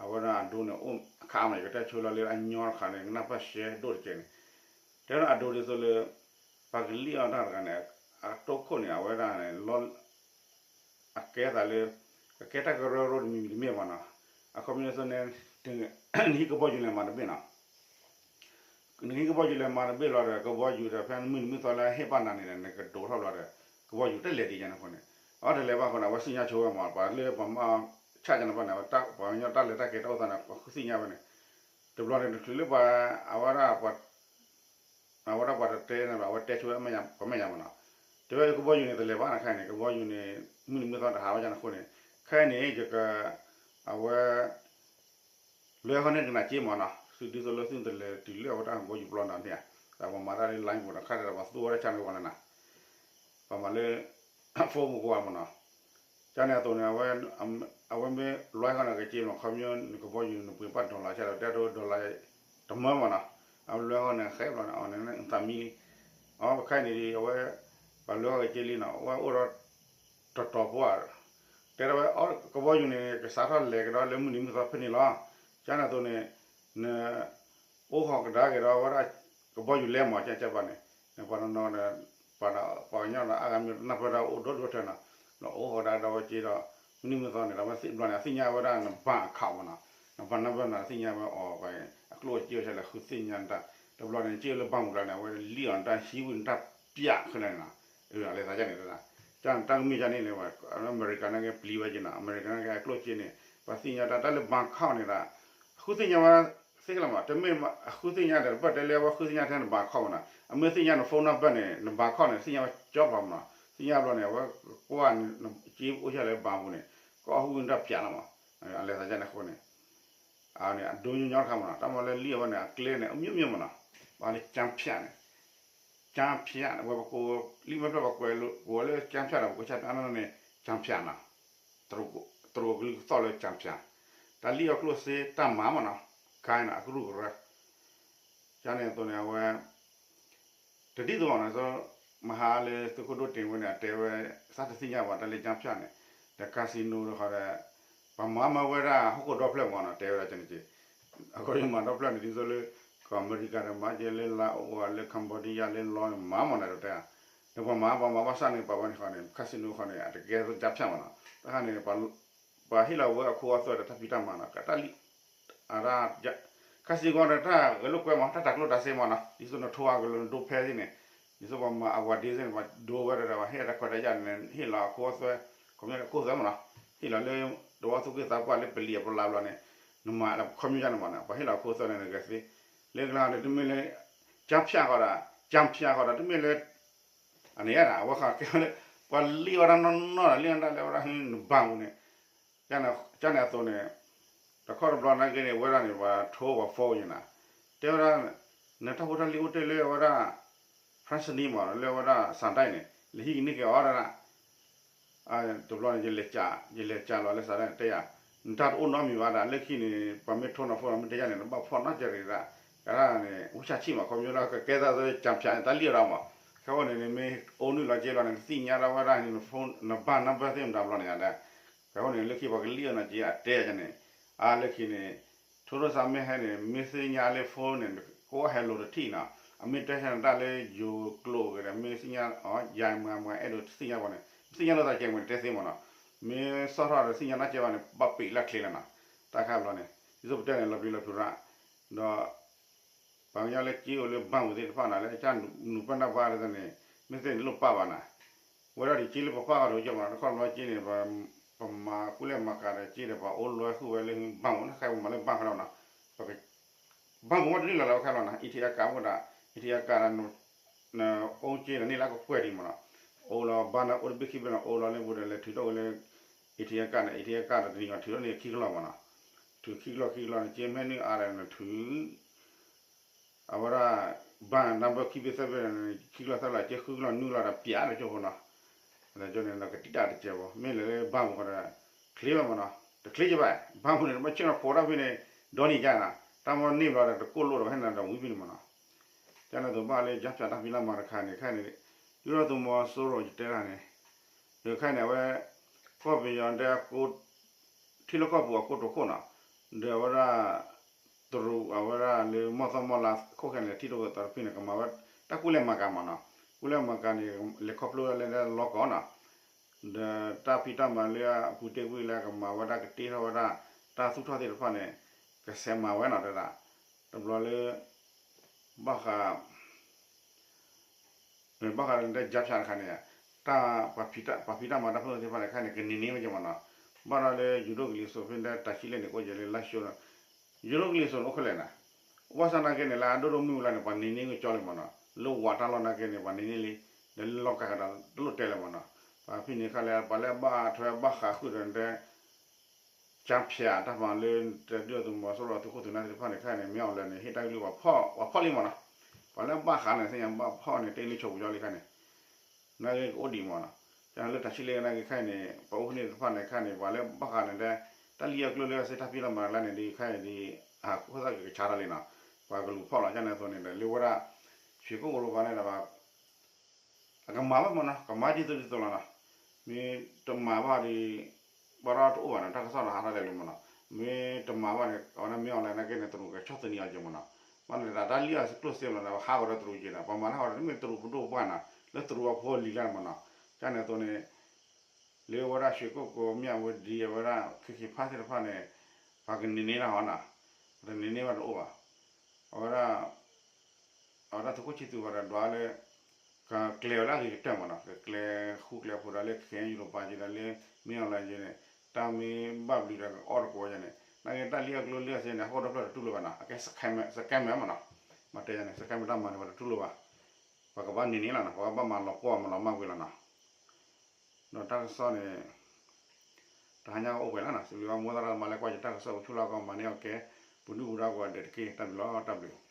အဝဲဒၣ်အဒိန့ၣ် အိၣ်အခါမး ယကတဲဆိလီၤလၢအညီတခါန့ၣ် ကနၢ်ပၢၢ်ရှဲဒိၣ်တကဲးန့ၣ်, တဲဒၣ်အဒိဒ်သိးလၢ ပှၤကလံၣ်အီၣ်တၢ်တဂၤန့ၣ် အတိခိၣ်န့ၣ် အဝဲဒၣ်န့ၣ် လီၤ အကဲသးလၢ ကကဲတၢ်ကရၢကရိတမံၤမံၤတမ့ၢ်ဘၣ်နီၤ, အခီပညီဒ်သိးန့ၣ် နဟံးကဘီယူၤလဲၤမၤတဘ့ၣ်နီၤ, နဟံးကဘီယူၤလဲၤမၤတဘ့ၣ်လီၤဒီး ကဘီယူၤဒီး ဖဲမုၢ်နံၤမုၢ်သီလၢအဟ့ၣ်ဘၣ်နၤန့ၣ် နကဒိးထီၣ်ဘျီဒီး ကဘီယူၤတလဲၤဒံးယါန့ၣ်အဃိန့ၣ်, အတလဲၤဘၣ်အဃိန့ၣ် အဝဲသ့ၣ်ညါဆိဝဲမး ပှၤလၢပှၤမၤဆၣ်ယါန့ၣ်ဘၣ်န့ၣ် ပှၤကညီတၢ်လဲၤတၢ်က့ၤတၢ်အိၣ်သးန့ၣ် ပှၤဃုသ့ၣ်ညါဝဲန့ၣ်, တဘျီန့ၣ် တချုးလၢပှၤ အဝဲဒၣ် အဝဲဒၣ်ပှၤတတဲန့ၣ်ဘၣ် အဝဲတဲဆိဝဲ ပမဲာ်ညါမးနီၤ, တဲဝဲကဘီယူၤန့ၣ် တလဲၤဘၣ်နၤခဲအံၤန့ၣ် ကဘီယူၤန့ၣ် မုၢ်နံၤမုၢ်သီတဟးဝဲယါန့ၣ်အဃိန့ၣ်, ခဲအံၤန့ၣ် ယက အဝဲ လွဲဃီန့ၣ်ကနၣ်က့မးနီၤ, သုဒ်သိးလၢသုတလဲၤတုၤလၢအဝဲဒၣ်ကဘီယူၤပျီနီၤန့ၣ်ဧါ, ဒီးပှၤမၤတၢ်လၢ line ပူၤနီၤ ခါဒီးပှၤသူဝဲဒၣ် channel ဝဲလၢနၤ, ပှၤမၤလၢ phone ပူၤကွၢ်မးနီၤ, ကန့ၣ်အသိးန့ၣ် အဝဲမ့ၢ်လွဲဃီန့ၣ်ကက့မး ခီပညီနကဘီယူၤနပှ့ၤဘၣ် dollar ဆၣ်ဒီး တဲဒိ dollar တမၢမးနီၤ, အဝဲလွဲဃီန့ၣ် ဃဲဘျီန့ၣ် အီၤန့ၣ် သးမံလံ, အဝဲခဲအံၤန့ၣ် အဝဲ ပှၤလွဲဃီကက့လံနီၤ အဝဲအိၣ်ဒီး တတီၤပှၢ် တဲဒၣ်ဝဲ ကဘီယူၤန့ၣ် ကစးထီၣ်လဲၤကဒီးလၢမုၢ်နံၤမုၢ်သီဖဲန့ၣ်လီၤ. ကန့ၣ်အသိးန့ၣ် န အိၣ်ဃီၤကဒါက့ၤဒီးဝဲဒၣ် ကဘီယူၤလဲမး ကကပၤန့ၣ် နပှၤနီၤနီၤဒီး ပှၤကညီဒီးအါဂၤမ့ၢ်နၢ်ပၢၢ်တၢ်အိၣ်ဒိၣ်ဒိၣ်ထဲနီၤ နအိၣ်ဃီၤကဒါဒီးဝဲက့ဒီး မုၢ်နံၤမုၢ်သီန့ၣ် ဒီးဝဲသ့ၣ်ဘျီန့ၣ် အသ့ၣ်ညါဝဲဒၣ်န bank account မးနီၤ န bank number နီၤ သ့ၣ်ညါဝဲအီၤ အကျိၣ်အစ့ဝဲလဲၣ် ဃုသ့ၣ်ညါနတၢ် တဘျီန့ၣ် က့လၢ bank မူၤကျါန့ၣ် အဝဲလံၣ်အီၤနတၢ်ဟံးဝံၤနတၢ်ပၠးခဲလၢာ်န့ၣ်နီၤ အလဲၤသးဒ်န့ၣ် တၢ်တၢ်ကမ့ၢ်ဒ်န့ၣ်လၢ အမဲရကၤန့ၣ်က့ ပျံၤဝဲက့နီၤ အမဲရကၤန့ၣ်က့ အကျိၣ်စ့န့ၣ် ပှၤသ့ၣ်ညါတၢ် တၢ်လၢ bank account န့ၣ်ဒီး အဃုသ့ၣ်ညါဝဲ သ့ၣ်ကလီၤမး တမ့ၢ်အဃုသ့ၣ်ညါဒီး တပၣ်တဲလၢအဝဲဃုသ့ၣ်ညါထဲန bank account မးနီၤ အမ့ၢ်သ့ၣ်ညါန phone number န့ၣ် န bank account န့ၣ် သ့ၣ်ညါဝဲကၠီဖျိမးနီၤ သ့ၣ်ညါဘျီန့ၣ် အဝဲကွၢ်နက့အိၣ်ဆၢၣ်လၢ bank ပူၤန့ၣ် ကအီၣ်ဟူဝံၤနတၢ်ပၠးလီၤမး အလဲၤသးဒ်န့ၣ်အဃိန့ၣ် အန့ၣ် အဒိညီညီတခါမးနီၤ တၢ်မ့ၢ်လၢလံၣ်အဝဲန့ၣ် အကျဲန့ၣ် အမျိုးမျိုးမးနီၤ ဘၣ်လၢ ကၠါဖၠး န့ၣ် ကၠါဖၠး ဝဲပကိး လံၣ်မ့ၢ်ဖျၢၣ်ပှၤကွဲးလၢ ကိးဝဲလၢ ကၠါဖၠး ဒီးပကိးဆၣ်ဖၠးန့ၣ် ကၠါဖၠးနီၤ တရူးကလုၢ်ကသီၣ်လၢ ကၠါဖၠး တၢ်လံၣ်အီၣ်ကျိၣ်စ့တၢ်မၤမးနီၤ ကါနီၤ အကရူၢ်ကရၢ ကန့ၣ်အသိးန့ၣ် အဝဲ တဒ်သိးဘၣ်နီၤ သိး မဟါလၢသုးခိၣ်ဒိၣ်တ့ၢ်ဝဲန့ၣ် အတဲဝဲ စးတသ့ၣ်ညါဘၣ်တၢ်လၢကၠၢဖၠၣ်န့ၣ်, ဒီး casino ဃီဒီး ပှၤမၤမၤဝဲဒၣ်ဟီၣ်ခိၣ်ဒီဖျၢၣ်မးနီၤ တဲဝဲဒၣ်န့ၣ်က့, အဃိယမၤဒီဖျၢၣ်န့ၣ် ဒ်သိးလၢ ကီၢ်အမဲရကၤဒီးမၤကဲလၢလါအိၣ်ဝဲလၢ Cambodia လၢလီန့ၣ် မၤမးနီၤတဲ, ဒီးပှၤမၤပှၤမၤဘၣ်ဆၣ်န့ၣ် ပှၤဝဲန့ၣ်ဃီန့ၣ် casino ဃီန့ၣ် အတကဲသိးကၠၢဖၠၣ်မးနီၤ တၢ်ခါန့ၣ် ပှၤဟ့ၣ်လီၤဝဲအခိအသွဲဒီးတၢ်ဖံးတၢ်မၤနီၤ ကတၢ်လံ အရၣ် casino ဃီန့ၣ် တၢ်ဂဲၤလိာ်ကွဲမး တၢ်တၤကျိၣ်တၤစ့မးနီၤ ဒ်သိးနထိအကလၢနဒိဖဲသ့ၣ်န့ၣ်, ဒ်သိးပှၤမၤအဝၤဒ့သ့ၣ်န့ၣ် ပှၤဒိဝဲဒီး ပှၤဟ့ၣ်တၢ်ခွဲးတၢ်ယာ်န့ၣ် ဟ့ၣ်လီၤအခိအသွဲ, ခီပညီအခိအသွဲမးနီၤ, ဟ့ၣ်လီၤလၢ တဝီသူၣ်က့သးပှၢ်လၢပလံၤအပလါဘျီန့ၣ်, နမၤလၢခီပညီန့ၣ်မးနီၤ ပှၤဟ့ၣ်လီၤအခိအသွဲန့ၣ် နဂဲၤသ့, လၢကလါန့ၣ် တမ့ၢ်လၢ ကၠၢဖၠၣ်ဃီဒီး ကၠၢဖၠၣ်ဃီဒီး တမ့ၢ်လၢ အန့ၣ်ယါဒၣ် အဝဲဃီကဲလၢ ပှၤလံၣ်ဝဲဒၣ်နီၢ်နီၢ်ဒီး လံၣ်ဝဲဒၣ်လၢဝဲဒၣ် နဘၣ်ပူၤန့ၣ်, ကန့ၣ်အသိးန့ၣ်, တခီတဘျီနာ်က့န့ၣ် ဝဲဒၣ်န့ၣ် ပှၤထိပှၤ phone ယဲနၤ, တဲဝဲဒၣ်, နတၢ်ဖိတၢ်လံၤအိၣ်တ့ၢ်လၢဝဲဒၣ် France န့ၣ်မး လၢဝဲဒၣ် စၣ်ဒၣ်အံၤန့ၣ် လဲၤဟံးကန့ၢ်က့ၤအီၤဒၣ် တဘျီန့ၣ် ယလဲၤကးလီၤလၢစၣ်ဒၣ်န့ၣ် တဲယၤ, နတၢ်တအိၣ်နီတမံၤဘၣ်ဒၣ် လၢခံန့ၣ် ပှၤမ့ၢ်ထိနၤ phone မ့ၢ်တဲယၤန့ၣ် နဘၣ်ဖီၣ်နီၢ်ကဲရံၤဒၣ်, ကဒၣ်န့ၣ် ဝံၢ်ဆၣ်ဆံၣ်မး ခီပညီလၢကကဲသးသ့ ကၠၢဖၠၣ်န့ၣ် တၢ်လံၣ်ဝဲဒၣ်မး, ခဲအံၤန့ၣ် နမ့ၢ်အိၣ်နုာ်လီၤက့ၤလီၤန့ၣ် နသ့ၣ်ညါဒၣ်ဝဲဒၣ်န့ၣ် န phone နဘၣ် number သ့ၣ်မတၤဘျီန့ၣ်ယါဒၣ်, ခဲအံၤန့ၣ် လၢခံပှၤကလံၣ်အီၤနီၢ်ကဲအတဲယၤန့ၣ်, အါလၢခံန့ၣ် ထိဒိၣ်သးမ့ၢ်ဟဲန့ၣ် မ့ၢ်သ့ၣ်ညါလၢ phone န့ၣ် ကအိၣ်ဟဲလိာ်တထံၣ်နီၤ, အမ့ၢ်တဲဆၢနတၢ်လၢယိၤကျိာ်ဂ့ၤဒီး မ့ၢ်သ့ၣ်ညါအီၤ ယၤမၤမၤအဲၣ်ဒိးသ့ၣ်ညါဘၣ်န့ၣ် မ့ၢ်သ့ၣ်ညါလိာ်သးကဲးမးန့ၣ် တဲသ့မးနီၤ, မ့ၢ်စီၣ်ထီၣ်ဒီးသ့ၣ်ညါနီၢ်ကဲဘၣ်န့ၣ် ဘၣ်ပံးလၢချ့လီၤနီၤ, တၢ်ခါဘျီန့ၣ် ဒ်သိးပတဲန့ၣ် လီၤပျံၤလီၤဖုးရၣ်, ဒီး ပှၤကညီလၢက့အိၣ်လၢဘၣ်ပူၤသ့ၣ်တဖၣ်န့ၣ် လၢကနူၤပၢၢ်နၢ်ပၢၢ်ဒ်သိးန့ၣ် မ့ၢ်သ့ၣ်န့ၣ်လိၣ်ပၢ်ဘၣ်နၤ, ဝဲဒၣ်ဒ်က့လၢပပၢ်ဃီဒီးကမး တခီဘျီက့န့ၣ် ပမၤကူလဲၢ်မၤကၤဒီးက့ဒီး ပှၤအိၣ်လွဲဃုာ်ဝဲလၢဘၣ်ပူၤ နခါပမၤလၢဘၣ်ဃီလီၤနီၤ, ဘၣ်ပူၤမ့ၢ်တန့ၢ်လီၤလၢဝဲခါလီၤနီၤ ATM card အိၣ်ဒၣ် ATM card ဒီး နအိၣ်က့ဒီးန့ၢ်လၢကကွဲၢ်ဒံးမးနီၤ, အိၣ်လီၤဘၣ်န့ၣ်အိၣ်တဘ့ၣ်ခံဘ့ၣ်န့ၣ် အိၣ်လီၤလၢပူၤဒီး လဲၤထုးထီၣ်ဝဲလၢ ATM card န့ၣ် ATM card ဒီးတနံၤဂီၤထုးထီၣ်န့ၢ်ခံကလီၢ်မးနီၤ, ထုးခံကလီၢ်ခံကလီၢ်န့ၣ်က့မ့ၢ်နုၢ်အါဒီးနထုး အဝဲဒၣ် ဘၣ် number ခံဘ့ၣ်သၢဘ့ၣ်န့ၣ် ခံကလီၢ်သၢကလီၢ်က့ဃုကလီၢ်နုၢ်လီၤဒီးပျးလၢကၠိဖိနီၤ, ဒီးကၠိန့ၣ်ဒီးကတံာ်တၢ်တစဲးဖိ မ့ၢ်လဲၤလၢဘၣ်ပူၤဃီဒီး ချ့ဘၣ်မးနီၤ, တချ့ကဘၣ် ဘၣ်ပူၤန့ၣ် တဘၣ်ဆ့ၣ်နီၤဖိးတၢ်ဖဲန့ၣ် ဒီနံၤကါနီၤ, တၢ်မ့ၢ်န့ၢ်ဘျီဒီးတကိၢ်လိၣ်ဒီးဟဲနၤဒီးဝံၤဖဲန့ၣ်မးနီၤ, ကန့ၣ်သိးဘၣ်လၢ ကၠၢဖၠၣ်တၢ်ဖံးတၢ်မၤတခါန့ၣ် ခဲအံၤန့ၣ် ဒုၣ်ဒါသုးမီၤစိရိၤယတဲတၢ်န့ၣ် ခဲအံၤန့ၣ် အဝဲ ကီၢ်ပယီၤဒဲ ထံလီၢ်ကီၢ်ပူၤအကိတိာ်ခိၣ်နီၤ, ဒီးအဝဲဒၣ် တရူးအဝဲဒၣ်လၢမီၢ်သီမီၢ်လါခိၣ်ခဲန့ၣ် ထံၣ်တအိၣ်သီတဖုန့ၣ် ကမၤဝဲ တၢ်ကူလဲၢ်မၤကၤမးနီၤ, ကူလဲၢ်မၤကၤန့ၣ် လဲၤခီဖျိလၢလီၢ်ကီၢ်နီၤ, ဒီးတၢ်ဖံးတၢ်မၤလၢအပူၤတ့ၢ်ကွံာ်လၢကမၤဝဲဒၣ်ကတ့ထီၣ်ဝဲဒၣ် တၢ်သူၣ်ထီၣ်သ့ၣ်တဖၣ်န့ၣ် ကဆဲးမၤဝဲနီၤတဲဒၣ်, တဘျီလၢ ဘၣ်ဃး ဘၣ်ဃးလၢကၠၢဖၠၣ်တခါန့ၣ် တၢ် ပှၤဖံးတၢ်မၤတၢ်ဖိသ့ၣ်တဖၣ်န့ၣ် ခဲအံၤန့ၣ် ကန့ၢ်န့ၢ်ဝဲက့မးနီၤ, ဘၣ်ဒီးလၢယူၤဒိၣ်ကလံၤစိးဖဲဒၣ်တၢ်ဆံးလဲၣ်န့ၣ် အိၣ်က့ၤလၢလါၡိနီၤ, ယူၤဒိၣ်ကလံၤစိးန့ၣ်အိၣ်ခဲလၢာ်နီၤ, ဘၣ်ဆၣ်နာ်က့န့ၣ် လၢအဒိၣ်ဒိၣ်မုၢ်မုၢ်လါန့ၣ် ပှၤန့ၢ်န့ၢ်က့ၤကၠီလံမးနီၤ, လၢဝးတၢ်လီၢ်နာ်က့န့ၣ် ပှၤန့ၢ်န့ၢ်လံ, ဒီးလၢလီၢ်ကါကဒီးတလိၣ်တဲလၢၤမးနီၤ, ပှၤဖဲန့ၣ်ခါလၢ ပှၤလၢဘၣ်ထွဲဘၣ်ဃးဃုာ်ဒီးတဲ ကၠၢဖၠၣ်တၢ်မၤလၢ တဒုၣ်ဒါသုးမီၤစိရိၤသုးခိၣ်သုးနၢ်သ့ၣ်တဖၣ်န့ၣ် ခဲအံၤန့ၣ် မ့ၢ်အီၤလဲၣ်န့ၣ် ဟ့ၣ်တၢ်ကလုၢ်ပှၤဖီၣ် ပှၤဖီၣ်လံမးနီၤ, ပှၤလၢဘၣ်ဃးန့ၣ် သ့ၣ်ညါဘၣ်ဖီၣ်န့ၣ် တ့ၢ်လံဆိးပူၤကၠီလံခဲအံၤန့ၣ်, နာ်က့ကအိၣ်ဒံးမးနီၤ, ကလၢတၢ်ဆံးလဲၣ်နာ်က့ခဲအံၤန့ၣ် ပှၤအိၣ်ဖဲန့ၣ်တဖၣ်န့ၣ် ခဲအံၤန့ၣ် ပှၤလၢဘၣ်ဃးန့ၣ်တဲ တၢ်လံၣ်အကျိၤလၢအစ့တၢ်ဖံးတၢ်မၤလၢန့ၣ်ဒီး ခဲအံၤဒီး အဃိသတးကကဆါတၢ်လံနီၤ, ပှၤကလူၤဖီၣ်လီၤ ကန့ၣ်အသိးန့ၣ်ဒီး လၢဝဲဒၣ် ရွှေကုက္ကို ဘၣ်န့ၣ်ဒီး အကမၤဘၣ်မးနီၤ, ကမၤဒ်သိးဒ်သိးလီၤနီၤ, မ့ၢ်တမၤဘၣ်ဒီး ဘၣ်ဒီးတအိၣ်ဘၣ်နီၤ, တၢ်ကစီၣ်ဒီးဟးထီၣ်လဲၤလိၤမးနီၤ, မ့ၢ်တမၤဘၣ်န့ၣ် အဝဲဒၣ်မ့ၢ်အီၤလဲၣ်နာ်က့န့ၣ် တရူးကဆီၣ်သနံးအီၤက့ၤမးနီၤ, ဘၣ်န့ၣ်တၢ်တၢ်လံၣ်အကျိၤစ့လီၤဒီး ဟးဂီၤဒီးတရူးက့ၤနီၤ, ပှၤမၤတၢ်ဂီၤဒီး တမ့ၢ်တရူးပဒိၣ်ပှၢ်နီၤ, လၢတရူးအဖိလံၤလၢမးနီၤ, ကန့ၣ်အသိးန့ၣ် လၢဝဲဒၣ် ရွှေကုက္ကို မၠၣ်ဝတံၤ အဝဲဒၣ် ခ့ခ့ဖးသ့ၣ်တဖၣ်န့ၣ် ပှၤကန့ၢ်န့ၢ်တၢ်ဟီနီၤ, ပှၤတန့ၢ်န့ၢ်ဘၣ်တအိၣ်ဘၣ်, အဝဲဒၣ် အဝဲဒၣ်သုးခိၣ်ဆံသူးဃီဒီးဒွးလၢ ကကျဲၤဝဲလၢအဂ့ၤကတၢၢ်မးနီၤ, ကကျဲၤဃူကျဲၤဖိးဒီးလၢ ခဲအံၤယူၤရိၤပၤက့ၤဒီးလၢ မ့ၢ်အီၤလဲၣ်က့ၤန့ၣ် တၢ်မ့ၢ်ဘၣ်ဘျုးဒီးကအီၣ်တကိးဝဲန့ၣ် နာ်က့တၢ်လံၣ်အကျိၤလံၣ်အစ့န့ၣ် ဟီၣ်ခိၣ်ဒီဖျၢၣ်တတူၢ်လိာ်ဘၣ်နီၤ, အကဲ scammer မးနီၤ, မၤတဲယၤန့ၣ် scammer တၢ်မၤန့ၣ် ပှၤတတူၢ်လိာ်ဘၣ်, ပှၤကဘၣ်န့ၢ်န့ၢ်လီၤနီၤ, ပှၤကဘၣ်မၤလီၤပှီၢ်မၤလီၤမၢ်ကွံာ်လီၤနီၤ, ဒီးတၢ်ကစီၣ်န့ၣ် တဟါညါကအိၣ်ပှဲၤလီၤနီၤ, စံးဘျုးဘၣ်မိၢ်သရၣ်သမါလၢကွၢ်ယတၢ်ကစီၣ် ပဆူၣ်လီၤကီးမၤန့ၢ်အီၤကဲ ပဒုၣ်ပဒါကိးဂၤဒဲးတက့ၢ်, တၢ်ဘျုးလီၤ, တၢ်ဘျုး